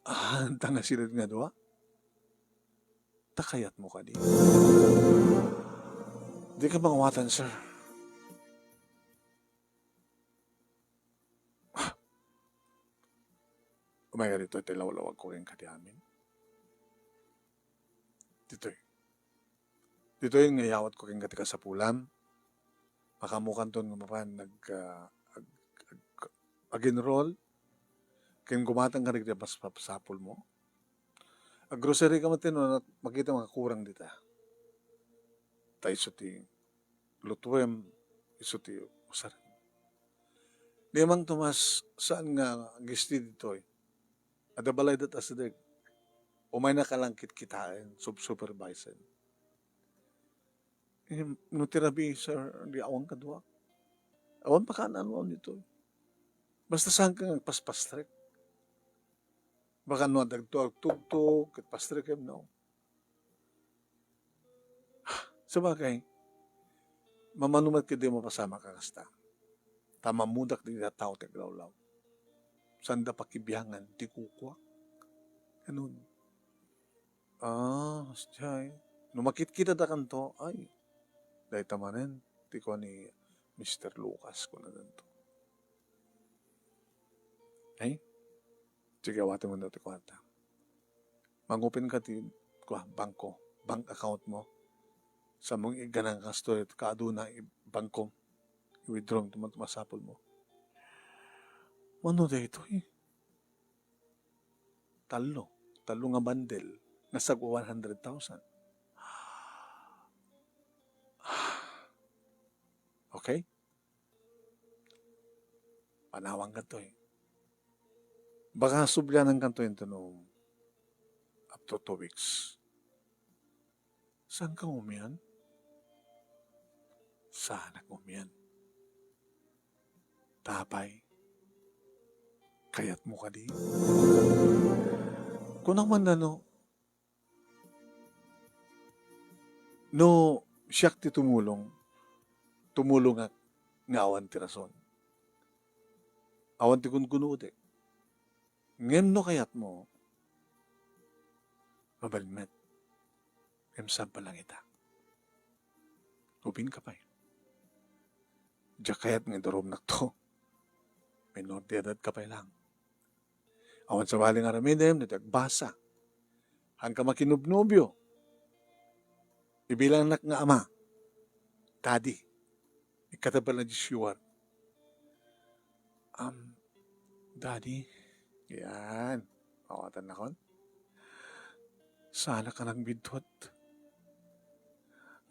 Ah, anta nga siled nga dua? Ta kayatmo kadi? Dika mangawatan, sir. Ah. Umay ka ditoy, ti lawlawagko kenka ti amin. Ditoy. Ditoy nga iyawatko kenka ti kasapulam. Makaammokanton nga mapan nag-, ah, ag-, ag-, ag-enroll ken gumatang ka dagiti mas masapulmo. Ag-grocery ka met no makita nga kurang dita. Ta isu ti lutuem, isu ti usarem. Ni Mang Tomas, saan nga agisti ditoy? Adda balay dat asideg. Umayna ka lang kitkitaen, sub-, supervisen. Eh, no ti rabii, sir, di awan kaduak. Awan pakaan-anoan ditoy. Basta saan ka nga agpaspastrek. Baka no adda agtugtog, ket pastrekem, no? Sabagay, mamano met ket di mapasamak a kasta. Ta mammudak dagiti tattao ti aglawlaw. Saanda pakibiangan ti kukuak. Ganun. Ah, sadiay. No makitkitadakanto, ay, dayta manen ti kua ni Mister Lucas, kunadanto. Ay, sige, awatem ti kuarta. Mangupen ka ti, kua, bangko, bank account mo. Sa mong igganang kastoy, kaaduna, i-, bangko, i-withdraw mo, tumat-, masapul mo. Mano daytoy? Tallo. Tallo nga bundle nga sagwa one hundred thousand. Okay? Panawan kantoy. Baka sublianan kantoy ito no up to two weeks. Saan ka umian? Saan ka umian? Tapay, kayat mo kadi? Kunam man no, no siak ti tumulong, tumulongak nga awan ti rason. Awan ti kunkunutek. Ngem no kayat mo, mabalin met. Ngem sabali lang ita. Ubing ka pay. Diak kayat nga idarumnak to. Menor de edad ka pay lang. Awan sabali nga aramidem, no ti agbasa. Haan ka makinubnubio. Ibilangnak nga ama. Daddy. Ikatabalna disyuwar. Um, Daddy. Yan. Awatanakon. Saanak a nagbiddut.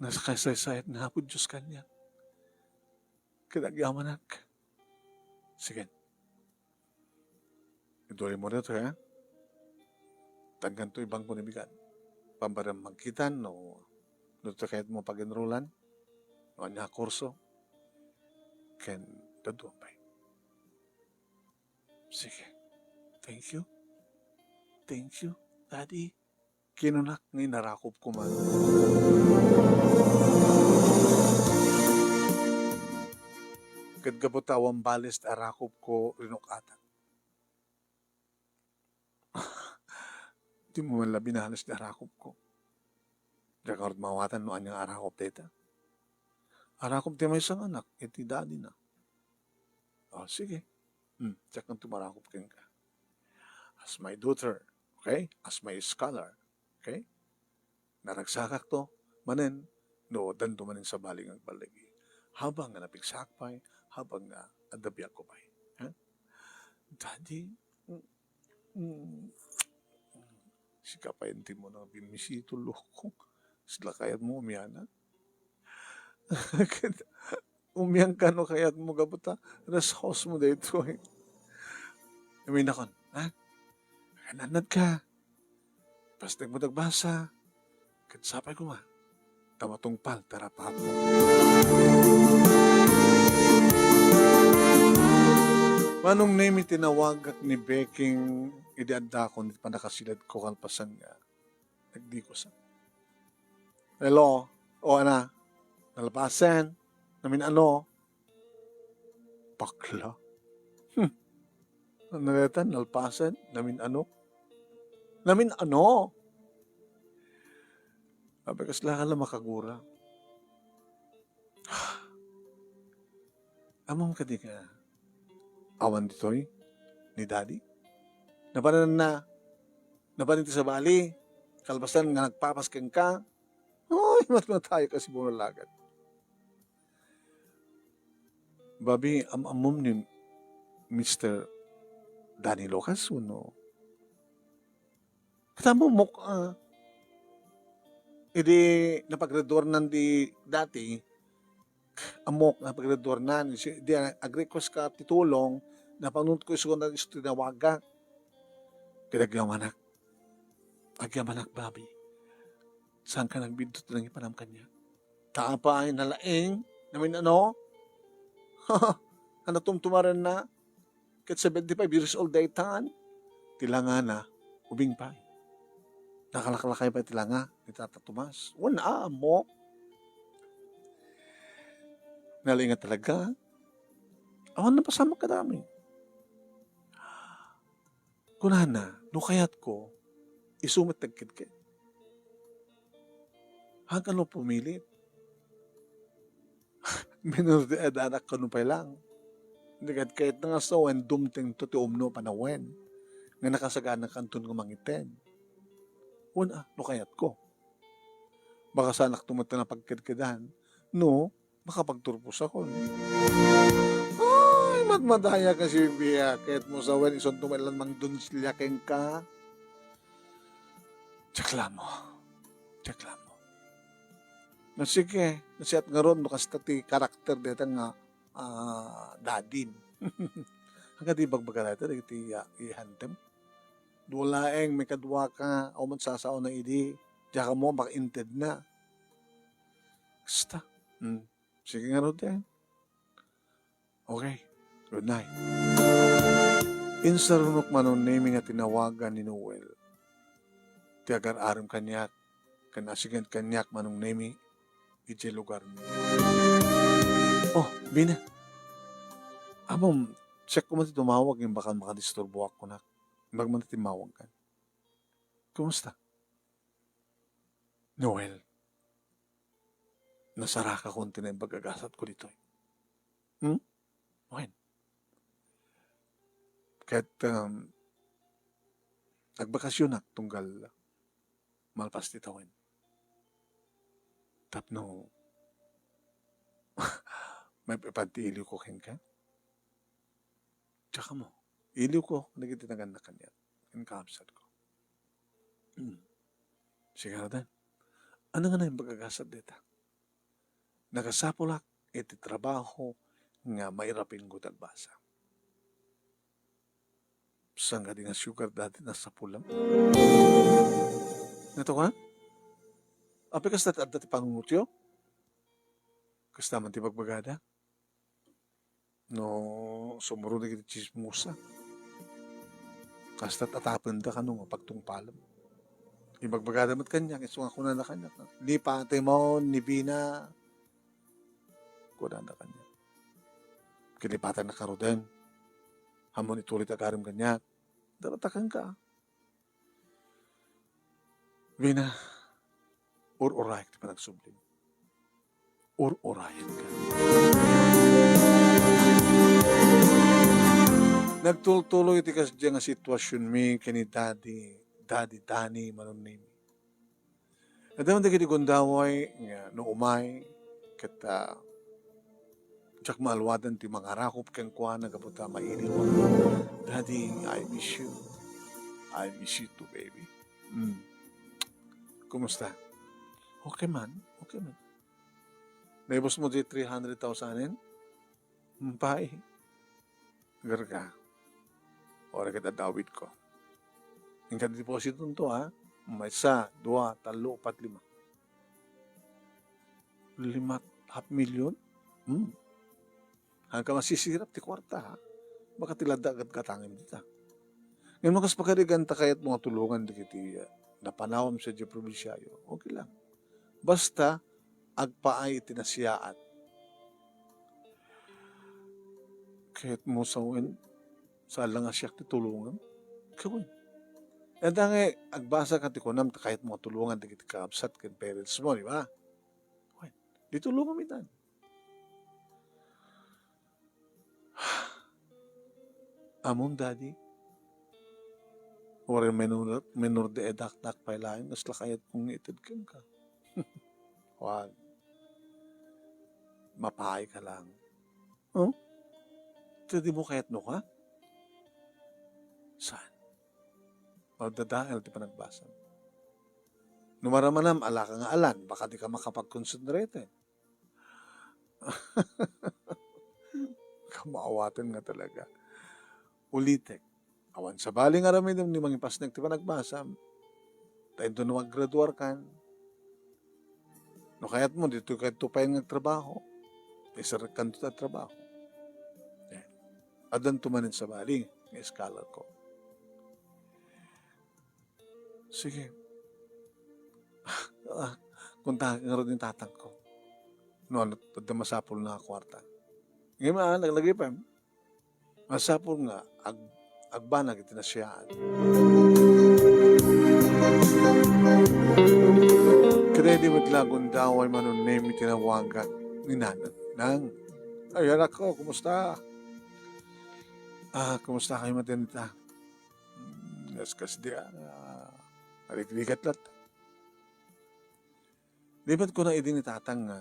Nakasaysayaat ni Apo Dios kaniak. Ket agyamanak. Sige. Idulay mo dito, ha? Tanggan to ibang kunibigan. Pambaram magkitan, no, no to kayat mo pag-enrollan, no, anya kurso, ken daduam pay. Sige. Thank you. Thank you, Daddy. Kinunak nga inarakop ko man. Ket gapu ta awan bales ti arakop ko, rinuk-atak. Di mo man la binales ti arakop ko. Diak ngarud maawatan no ania nga arakop dayta. Arakop ti maysa nga anak, iti daddy na. O, sige. Hmm, diak ngarud marakop kenka. As my daughter, okay? As my scholar, okay? Naragsakak to, manen, no, addan to manen sabali nga agballigi. Habang nga napigsaak pay, habang nga adda biagko pay. Ha? Daddy, mm, mm, sika pay ti mo na bimisito, loko. Sila kayat mo umiana? Umian ka no kayat mo gapu ta rest house mo daytoy. Umian ka, ha? Nannad ka. Pasteg mo dagbasa. Ket sapay koma. Ta matungpal ti rapapo. Manong Nemi, tinawagak ni Beking idi addakon iti pannakasilad ko kalpasan nga nagdikosak. Hello? O, ana? Nalpasen? Namin-ano? Bakla. Hmm. Ano dayta? Nalpasen? Namin-ano? Namin-ano? Abi, kasla ka la makagura. Ammom kadi nga awan ditoy ni Daddy? Napananna, napan iti sabali, kalpasan nga nagpapas kenka. Ay, matmatay ka, Sibong Lalagat. Babi, am-ammom ni Mister Danny Lucas wenno? Ket ammok, ah, idi napaggraduarnan di dati, ammok napaggraduarnan, si-, di ag-request ka ti tulong, napanunot ko isu nga isu tinawagak. Ket agyamanak. Agyamanak, babi. Saan ka nagbiddut nga nangipanam kaniak? Ta apay, nalaing, namin-ano? Ano tumtumarenna? Ket seventy-five years old daytan. Ti langana, ubing pay. Nakalaklakay pay ti langa ni Tata Tomas. Wen a, ammok. Nalaing nga talaga. Awan napasamak kadami. Kunana, no kayatko, isu met ti agkedked. Haanka no pumilit. Minor de edad a kano pay lang. Di ket kayatna nga sawen, dumtengto ti umno a panawen nga nakasaganakanton nga mangited. Wen a, no kayatko. Baka saanakto met a napagkedkedan no makapagturposakon. Ay, madmadaya ka, Sylvia. Kayatmo sawen, isunto met lang mangdonsilya kenka. Diak la ammo. Diak la ammo. No, sige, nasiat ngarud no kasta ti karakter dayta nga, ah, dadim. Ania ti ibagbaga dayta dagiti, ah, ihantem? Dua laeng, maikadua ka, awan met sasaona idi, diak ammo makaintedna. Kasta. Hmm. Sige ngarud, eh. Okay. Good night. Insarunok, Manong Nemi, nga tinawagan ni Noel ti agar-arem kaniak ken asigen kaniak, Manong Nemi, idiay lugarmi. Oh, Bina. Ammom, check ko man ti tumawag, ngem baka makadisturboak kunak. Imbag man ti timmawag kan. Kumusta? Noel, nasarakakon ti naimbag a gasatko ditoy. Hmm? Wen. Ket, um, agbakasionak tunggal malpas ti tawen. Tapno maipapan ti iliwko kenka. Diak ammo. Iliwko dagiti nagannak kaniak. Ken kabsatko. Hmm. Sige, ngaruden. Ania nga naimbag a gasat dayta? Nakasapulak iti trabaho nga mairapingko ti agbasa. Saan kadi nga sugar daddy nasapulam? Natawa? Apay kasta ti adda ti pangunotyo? Kasta man ti bagbagada? No, sumurot dagiti tsismosa. Kasta tatapenda kano nga pagtungpalem. Ibagbagada met kaniak, isu nga kunana kaniak, "Lipatemo ni Bina," kunana kaniak. Kilipatanna ngaruden. Ammon ituloy ti agarim kaniak. Daratakenka. Bina, ur-urayak ti panagsublim. Ur-urayanka. Nagtultuloy ti kasdiay nga situasionmi ken ni Daddy, Daddy Danny Manonnemi. Adda man dagiti gundaway nga no umay ket, ah, diak maaluaden ti mangarakop kenkuana gapu ta mailiwak. "Daddy, I miss you. I miss you too, baby." Hmm. Kumusta? Okay man, okay man. Naibusmo ti three hundred thousand-en? Umpay. Garga. Ora ket adda awitko. Inka depositonto, ha? Maysa, dua, tallo, upat, lima. Lima, half million? Hmm. Haanka masisirap ti kuarta, ha? Baka ti ladda agatgatangem dita. Ngem no kas pagarigan ta kayatmo nga tulongan dagiti, ah, napanawem sadiay probinsiayo, okay lang. Basta agpaay iti nasiaat. Kayatmo sawen, saan la nga siak ti tulongem? Kawen. Ita nga agbasaka ti kunam ta kayatmo nga tulongan dagiti kakabsat ken parents mo, di ba? Wen, di tulongem itan. Ammom, Daddy, uray minor, minor de edad-ak pay laeng, kasla kayatko nga ited kenka. Wen, mapaayka lang. Oh? Ita dimo kayatnoka? Saan? Madadael ti panagbasam. No maramanam, alaka nga alan, baka dika makapag-concentrate. Kamaawaten nga talaga. Ulitek, awan sabali nga aramidem ni mangipasnek ti panagbasam. Ta inton no aggraduarkan, no kayatmo, ditoy kadto pay nga agtrabaho. Iserrekkanto ta trabaho. Eh, addanto manen sabali nga scholar ko. Sige. Ah, kontaken ngarud ni tatangko. No, ano, adda masapulna a kuarta. Ngem, ah, naglagipem. Masapul nga ag-, agbanag iti nasiaat. Kadaydi met la gundaway Manonnemi ti nawagak ni Nanang. Nang, ay, anakko, kumusta? Ah, kumusta kayo matinita? Hmm, kaskasdi, ah, nga rigrigat latta. Di met kuna idi ni Tatang nga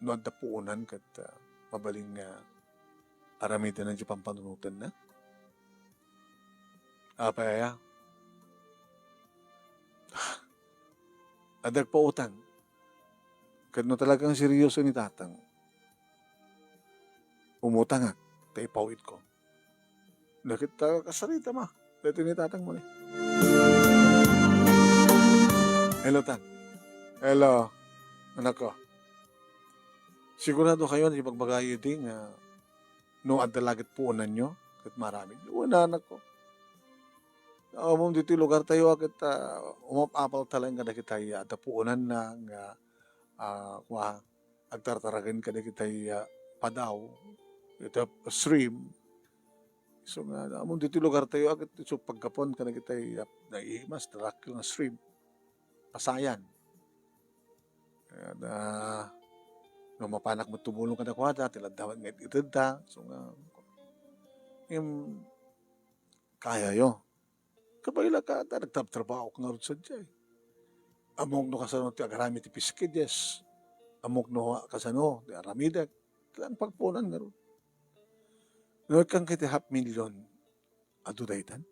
no adda puonan ket, ah, mabalin nga aramiden daydi pampanunotenna? Apay aya? Adda agpautang. Ket no talagang seryoso ni Tatang, umutangak ta ipawidko. Dagita kasarita ma. Dagiti ni tatang mo ni. Hello, Tang. Hello, anak ko. Sigurado kayo na ipagbagayo di nga no adda laget puonanyo, ket maramid. Wen, anak ko. Ammom ditoy lugar tayo, ket, ah, umap-apal talaga kadagiti, ah, adda puonanna nga, ah, kua, agtartaraken kadagiti, ah, padaw, iti stream. So nga, ammom ditoy lugar tayo, ket isu paggapuan kadagiti, ah, naimas, darakkel nga stream. Pasayan. Kaya na, no mapanak met tumulong kadakuada, ti ladda nga itedda. So nga, im, kayayo. Kabaelak ta nagtrabtrabaho ka ngarud sadiay. Ammok no kasano ti agaramid ti Pisquides. Ammok no kasano ti aramidek. Ti pagpuonan ngarud. No ikkan ket ti half million, adu daytan?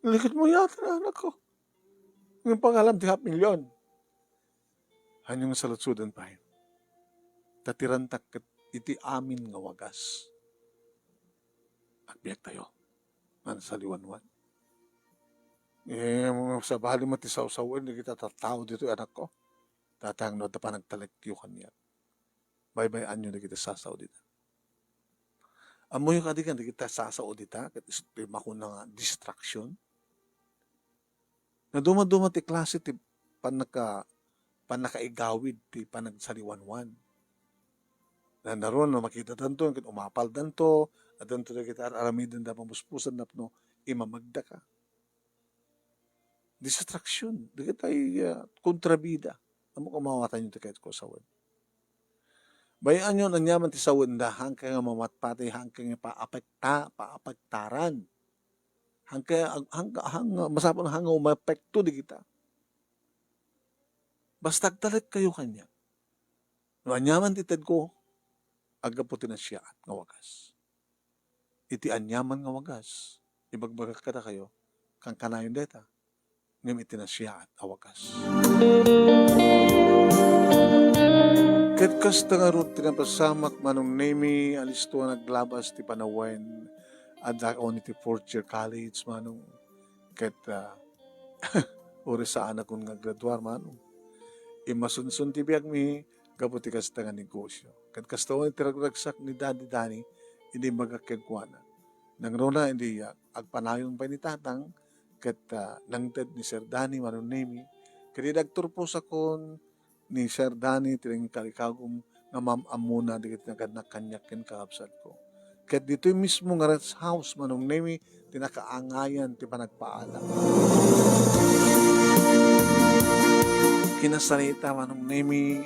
Liketmo yata, anak ko. Ngem pangalam ti half million. Ania nga saludsodem pay? Ta ti rantak ket iti amin nga wagas. Agbiagtayo. Nga nasaliwanwan. Eh, sabali met ti sawsawen dagiti tattao ditoy, anakko. Tatang no adda panagtalekyo kaniak. Baybay-anyo dagiti sasao dita. Ammoyo kadi ken dagiti sasao dita, ket isu ti makuna nga distraction. Naduma-duma ti klase ti pannaka-, pannakaigawid ti panagsaliwanwan. Nanarun no makitadanto, ket umapaldanto, addanto dagiti ar-aramidenda a pamuspusan tapno imamagdaka. Distraction, dagitay, ah, kontrabida. Ammok a mawatanyo ti kayatko a sawen. Bay-anyo, aniaman ti sawenda, haanka nga mamatpatay, haanka nga paapekta-, paapektaran. Haanka, haanka, haanka, masapul haanka nga umapekto dagita. Basta agtalekkayo kaniak. No aniaman ti tedko, aggapu ti nasiaat nga wagas. Iti aniaman nga wagas, ibagbagak kadakayo, kankanayon dayta, ngem iti nasiaat a wagas. Ket kasta ngarud ti napasamak, Manong Nemi, alisto a naglabas ti panawen, adda on iti fourth year college, Manong. Ket, ah, uray saanakon nga graduar, Manong. Immasunson ti biagmi gapu ti kasta nga negosio. Ket kasta iti ragragsak ni Daddy Danny, idi imbagak kenkuana. Nangruna idi, ah, agpanayon pay ni Tatang, ket, ah, nangted ni Sir Danny, Manong Nemi, ket idi agturposakon ni Sir Danny ti nangikalikagum nga maam-ammona dagiti nagannak kaniak ken kakabsatko. Ket ditoy mismo nga rest house, Manong Nemi, ti nakaangayan ti panagpaalam. Kinasalita, Manong Nemi,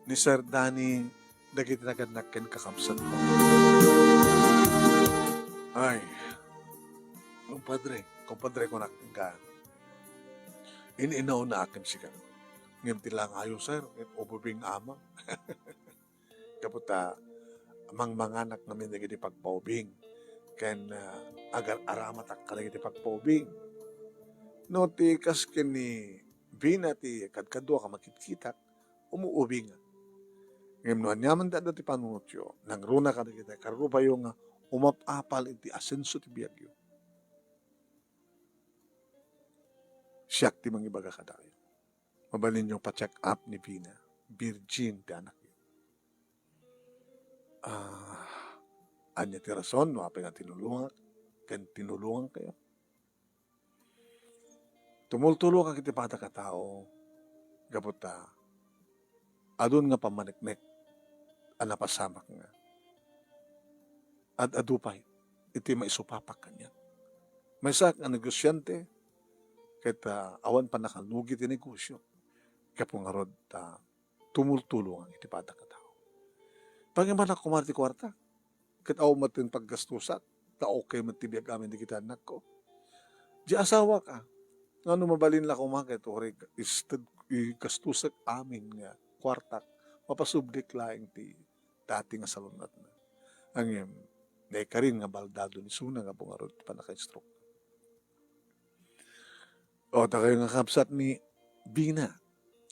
ni Sir Danny dagiti nagannak ken kakabsatko. Ay, kumpadre, kumpadre, kunak kenka. In-inawnaakem sika. Ngem ti langayo, sir, ket ububing amang. Gapu ta mangmanganak ngamin dagiti pagpaubing, ken, ah, agar-aramatak kadagiti pagpaubing. No ti kas ken ni Vina ti kadkaduak a makitkitak, umuubing. Ngem no aniaman ti adda ti panunotyo, nangruna kadagiti karrubayo nga umap-apal iti asenso ti biagyo. Siak ti mangibaga kadayo. Mabalinyo pa-check up ni Vina. Virgin ti anakyo. Ah, ania ti rason no apay nga tinulongak ken tinulongankayo? Tumultulongak iti paddak a tao gapu ta adun nga pammaneknek a napasamak nga ad-adu pay iti maisupapak kaniak. Maysaak nga negosiante ket, ah, awan pannakalugi ti negosio. Gapu ngarud ta tumultulongak iti paddak a tao. Pangibanak koma ti kuarta, ket awan met ti paggastosak, ta okay met ti biag amin dagiti annakko. Di asawak, a, nga no mabalin la koma ket uray isted-, igastosak amin nga kuartak, mapasublik laeng ti dati nga salun-atna. Ngem, naikarin nga baldado ni Suna nga bungarod ti pannaka-stroke. O, dakayo nga kabsat ni Vina,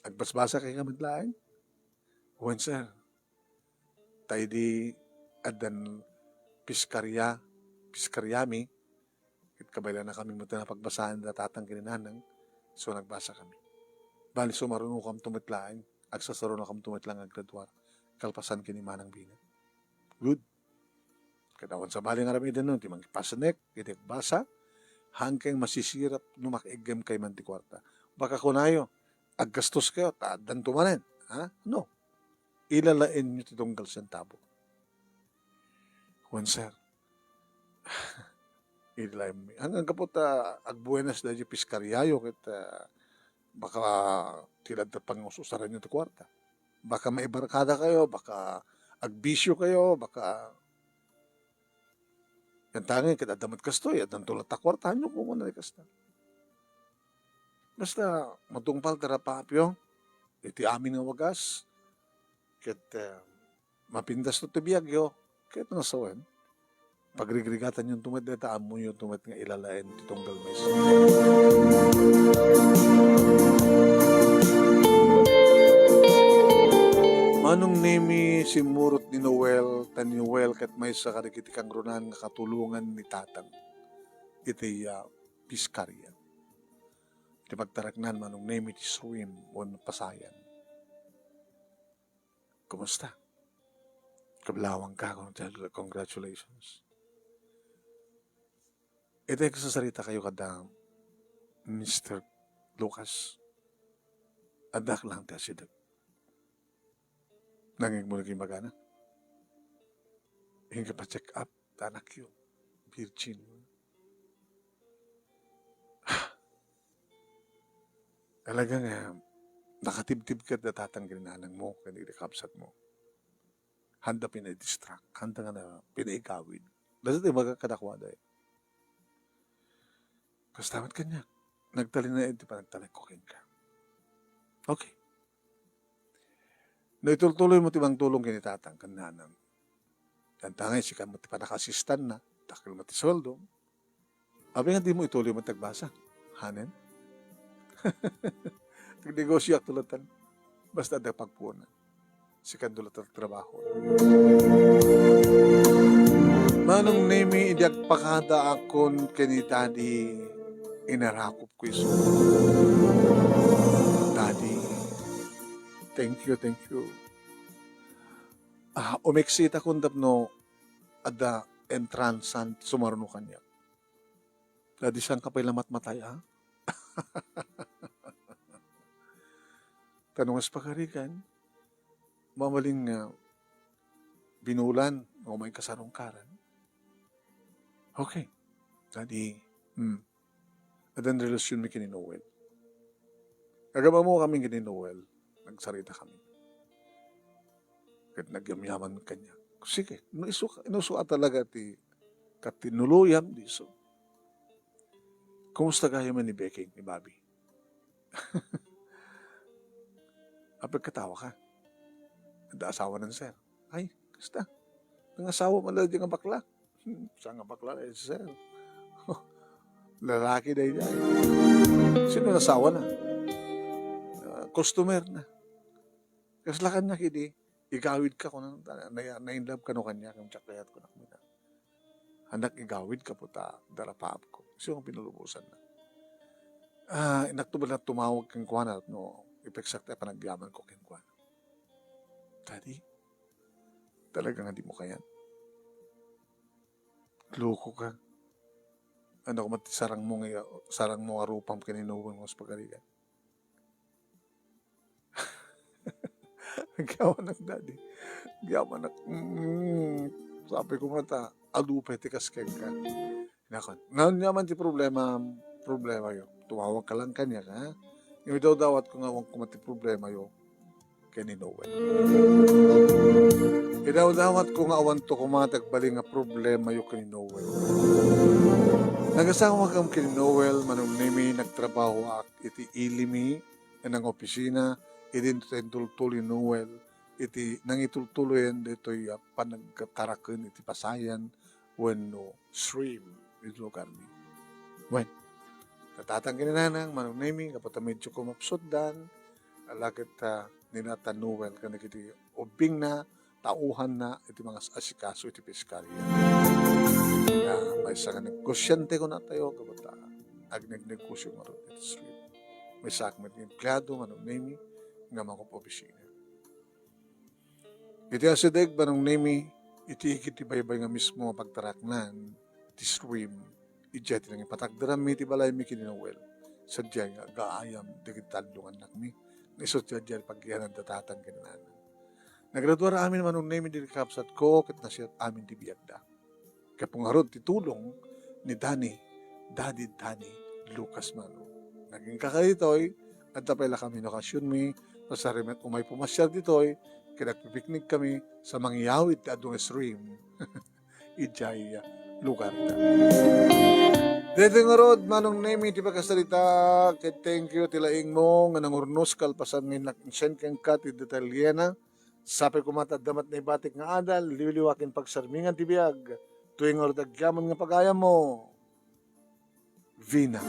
agbasbasakayo met laeng? Wen, sir. Ta idi addan piskaria, piskariami, ket kabaelanakami met a pagbasaan da tatang ken ni nanang, so nagbasakami. Bali, sumarunokamto met laeng, agsasarunokamto met laeng nga aggraduar, kalpasan ken ni Manang Vina. Good. Ket awan sabali nga aramiden no, ti mangipasenek iti agbasa, haankayo masisirap no makaiggem kay man ti kuarta. Baka kunayo, aggastoskayo, ta addanto manen. Ha? No. Ilalaenyo ti tunggal sentabo. Wen, sir. Ilaenmi. Hanggang gapu ta agbuenas daydi piskariayo ket, ah, baka ti ladta pangus-usaranyo ti kuarta. Baka maibarkadakayo, baka agbisiokayo, baka Yan tangen ket adda met kastoy, addanto latta kuarta, ania koma nga kasta. Basta matungpal ti rapaapyo iti amin nga wagas, ket, eh, mapindasto ti biagyo, ket nasawen, Pagrigrigatanyonto met dayta, ammonyonto met nga ilalaen ti tunggal maysa. Manong Nemi, simmurot ni Noel, ta ni Noel ket maysa kadagiti kangrunaan nga katulongan ni Tatang iti, ah, piskaria. Ti pagtareknan, Manong Nemi, ti swim wenno pasayan. Kumusta? Kablawangka, congratulations. Iti agsasarita kayo kada Mister Lucas, addak lang ti asideg. Nangigmo lagi magana. Inka pa-check up, ta anakyo, virgin. Talaga nga, nakatibtib ka da tatang ken nanangmo, ken idi kabsatmo. Handa pinadistract, handa nga na pinaigawid. Basta ti baga kadakwada eh. Kasta met kaniak, nagtalinaed ti panagtalekko kenka. Okay. No itultuloy mo ti mangtulong ken ni tatang ken nanang, ken tangay sika met ti panaka-assistant na, dakkel met ti sueldo. Apay nga di mo ituloy met agbasa? Hanen? Nagnegosioak tulatan. Basta adda pagpuonan. Sikan tulatan trabaho. Manong Nemi, idi agpakadaakon ken ni Daddy, inarakop ko isu. Daddy, thank you, thank you. Ah, umexcitakon tapno adda entrance-an sumaruno kaniak. Daddy, saanka pay la matmatay, ah? Ta no kas pakarigan, mabalin nga binulan nga umayen ka sarungkaran. Okay. Daddy, hmm. Addan relasionmi ken ni Noel. Agam-ammo kami ken ni Noel, nagsarita kami. Ket nagyamyaman kaniak. Sige, no isu, no isu a talaga ti, ket ti nuluyam, di isu. Kumusta gayam ni Beking, ni Bobby? Apay katawa ka? Adda asawanan, sir. Ay, kasta. Nangasawa man la di nga bakla. Hmm, saan nga bakla, eh, sir? Lalaki daydiay. Sino nasawa na? Ah, customer na. Kasla kaniak idi, igawid ka, kuna, na, na, na-in love kano kaniak, ken diak kayat, kuna, kuna. Anak, igawid ka puta, darapaap ko. Isu nga pinalubosna. Ah, innak to bala tumawag kenkuana no ipeksak ti panagyaman ko kenkuana. Daddy, talaga nga di mo kayat? Loko ka. Ano ko met ti sarangmo nga, sarangmo nga rupam ken ni Noel nga pagarigan? Agyaman ak, Daddy. Agyaman ak. Mm, sabi ko met, adu pay ti kas kenka. Nakon, "Nano man ti problema, problemayo? Tumawag ka lang kaniak, ha? Ngem idawdawat ko nga awan koma ti problemayo ken ni Noel. Idawdawat ko nga awan to koma ti agbalin nga problemayo ken ni Noel." Nagasawa kam ken ni Noel, Manong Nemi, nagtrabahoak iti ili mi nga opisina, idinto intultuloy ni Noel iti nangitultuloyen daytoy a panagtaraken iti pasayan wenno stream iti lugar mi. Wen, tatang ken ni nanang, Manong Nemi, gapu ta medyo kumapsutdan, ala ket, ah, ni Noel ken dagiti ubbingna, tauhanna iti mangas-asikaso iti piskaria. Nga maysa nga negosiante kunatayo, gapu ta agnegnegosio ngarud iti street. Maysaak met nga empleado, Manong Nemi, nga mangup-opisina. Iti asideg, Manong Nemi, iti igid ti baybay nga mismo nga pagtaraknan ti stream, idiay ti nangipatagderanmi ti balaymi ken ni Noel. Sadiay nga agaayam dagiti tallo nga annakmi, nga isu ti adiay pagyanan da tatang ken nanang. Nagraduar amin, Manong Nemi, dagiti kabsatko, ket nasiat amin ti biagda. Gapu ngarud ti tulong ni Danny, Daddy Danny Lucas Mano. Nagingka kaditoy, adda pay la kami no okasionmi, ta saan met umay pumasiar ditoy, ket agpipiknik kami sa mangyawid ti adu nga stream. Idiay lugar ta. Daytoy ngarud, Manong Nemi, ti pakasarita, ket thank you ti laingmo nga nangurnos kalpasan nga innak-, send kenka ti detalyena. Sapay koma ta adda met naibatik nga adal, liwliwa ken pagsarmingan ti biag. Daytoy ngarud agyaman nga pagayammo. Vina.